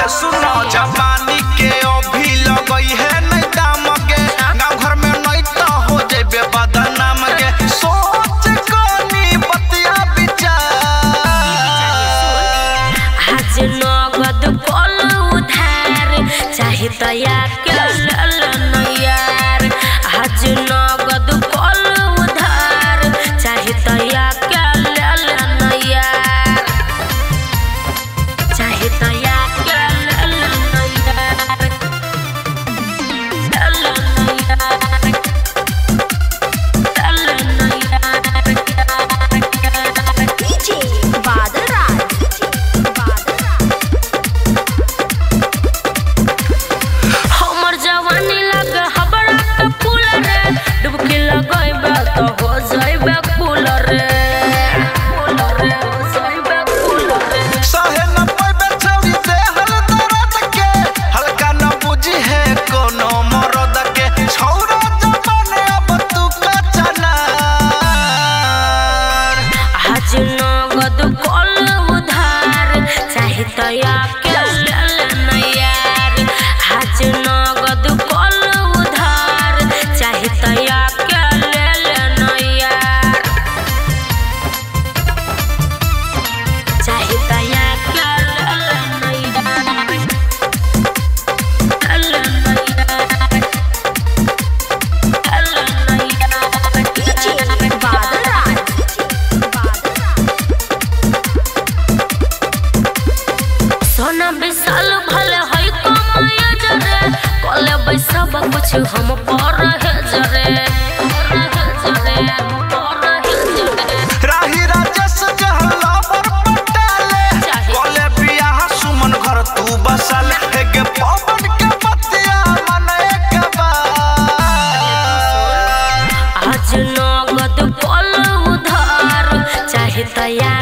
सुनो जवानी के अभी लगई है नहीं दाम के, गाँव घर में नहीं तो हो जेबे बदनाम के। सोच कनी बतिया विचार, आज नगद कल उधार चाहे तया के यार। आज नगद कल उधार चाहे तया के यार, चाहे तया के तया के यार। आज नगद कल उधार चाहे तया के यार, चाहे तया के सोना विशाल भले है कमाया जरे, कले सब कुछ हम पर है जरे। राही राजेश जहला पर पटाले, कले बियाह सुमन घर तू बसल, हेगे पवन के बतिया मन एक बार। आज नगद कल उधार चाहे तया